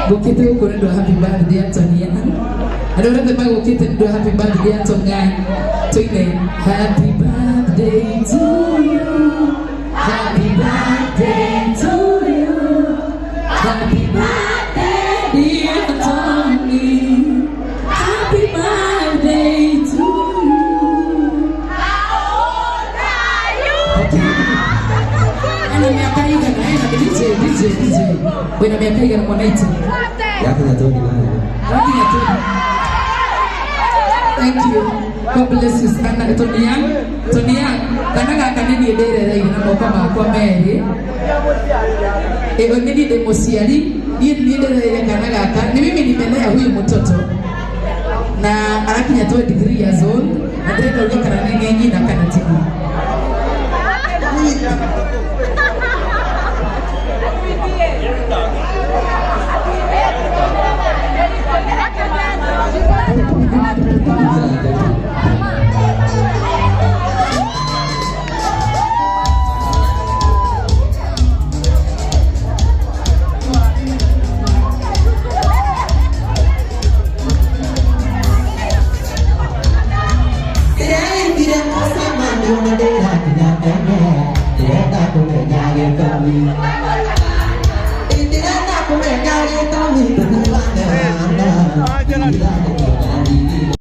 Ngũkĩte gũkũ nĩ ũndũ wa happy birthday ya Tony Young. Andũ arĩa othe magũkĩte nĩ ũndũ wa happy birthday ya Tony Young. Tuine happy birthday to you. Happy birthday to you. Happy birthday, dear Tony. Happy birthday to you. Okay. Ena miaka igana, ena DJ, DJ, DJ. Wĩna mĩaka igana, mwanaitũ? Yakinya 29. Wakinya tu. Thank you. God bless you sana. Tony Young, Tony Young. Kana gaka nĩ niĩ ndĩrereire na moko makwa merĩ. Ĩyo nĩ niĩ ndĩ mũciari, niĩ niĩ ndĩrereire kana gaka. Ni mimi nimelea huyu mtoto. Na arakinya 23 years old. Na ndĩrenda ũrie kana nĩ niĩ nyina kana ti niĩ. Ndĩraingire mũcemanio na ndĩrakinya tene, ndĩrenda kũmenya gĩtũmi. Ndĩrenda kũmenya gĩtũmi tũtigane.